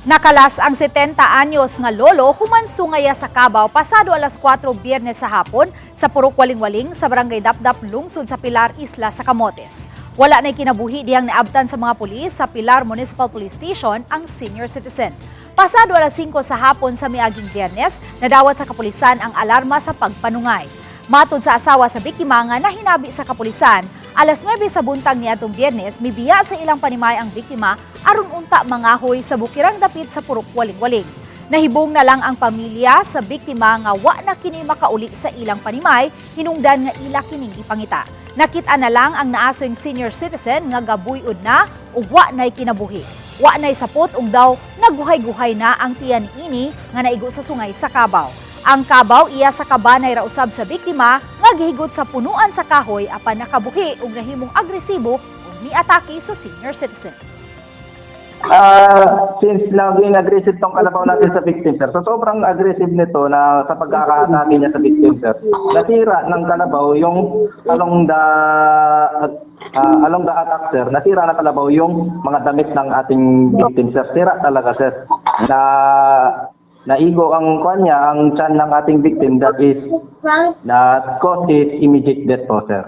Nakalas ang 70 anyos nga lolo human sungaya sa Kabaw pasado alas 4 Biyernes sa hapon sa Purok Waling-Waling sa Barangay Dapdap, lungsod sa Pilar, Isla sa Camotes. Wala na'y kinabuhi dihang naabtan sa mga pulis sa Pilar Municipal Police Station ang senior citizen. Pasado alas 5 sa hapon sa miaging Biyernes, nadawat sa kapulisan ang alarma sa pagpanungay. Matod sa asawa sa biktima nga nahinabi sa kapulisan, alas 9 sa buntag niadtong Biyernes, mibiya sa ilang panimay ang biktima aron unta mangahoy sa bukirang dapit sa Purok Waling-Waling. Nahibong na lang ang pamilya sa biktima nga wa na kini makauli sa ilang panimay, hinungdan nga ila kining ipangita. Nakita na lang ang naasoy senior citizen nga gabuyod na ug wa na'y kinabuhi. Wa na'y sapot ug daw naguhay-guhay na ang tiyan niini nga naigo sa sungay sa Kabaw. Ang kabaw iya sa kabanay ra usab sa biktima nga gihigot sa punuan sa kahoy apan nakabuhi ug nahimong agresibo ug miatake sa senior citizen. Since naging aggressive tong kalabaw natin sa victim, sir. So sobrang aggressive nito na sa pagkakaatake niya sa victim, sir. Nasira ng kalabaw yung along the attack, sir. Nasira ng kalabaw yung mga damit ng ating victim, sir. Sira talaga, sir. Na naigo ang kanya, ang tiyan ng ating victim, that is that causes immediate death po, sir.